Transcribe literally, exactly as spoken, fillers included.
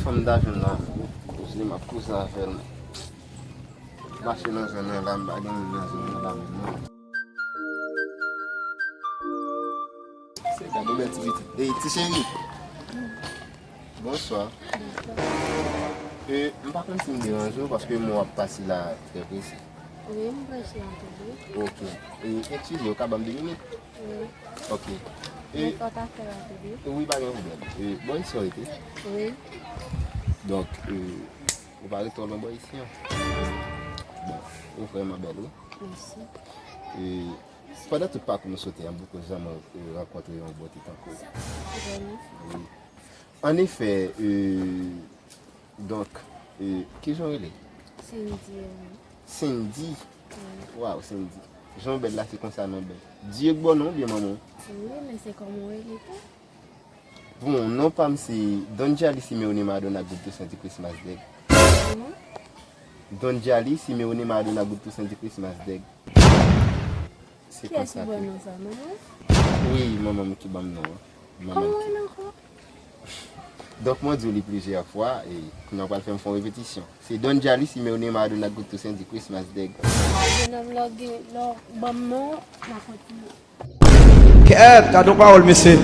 M ta jwenn la, poze m ap koze avè l. Mache nan zòn nan la, m pa gen moun nan zòn nan la menm non. Se gade bèl ti pitit. Ey, ti cheri. Bonswa. E, m pa konn si m deranje w, paske mwen w ap pase la trè prese. Wi, m prese anpil, wi. Ok. E, eskize, ou ka ban m de minit? Wi. Ok. E, men fò w ta fè rapid, wi. Wi, pa gen pwoblèm. E, bò isi w rete? Wi. Donk, e, ou pa rete twò lwen bò isi an? Bon, ou vrèman bèl, wi. Mèsi. E, pandan tout pakou nou sote an, m poko janm, e, rankontre yon bote tankou w. Vrèman? Wi. An efè, e, donk, e, kijan w rele? Cindy, wi. Cindy? Wi. Waw, Cindy. Jan w bèl la, se konsa non bèl. Di yo k ba w non oubyen manman w? Wi, men se kòman w rele tou? Bon, non pa m se Don Jaly Simeone Madonna Guto Santi Christmas Deg. Kòman? Don Jaly Simeone Madonna Guto Santi Christmas Deg. Se konsa. Kiyès ki ba w non sa, manman w? Wi, manman m ki ban m non an. Manman m ki. Kòman w rele ankò? Donk, mwen di w li plizyè fwa, e kounye a w pral fè m fè yon repetisyon. Se Don Jaly Simeone Madonna Guto Santi Christmas Deg. Jenòm, lè w gen, lè w ban m non, m a kontinye. Kèt, gade yon pawòl, mesye.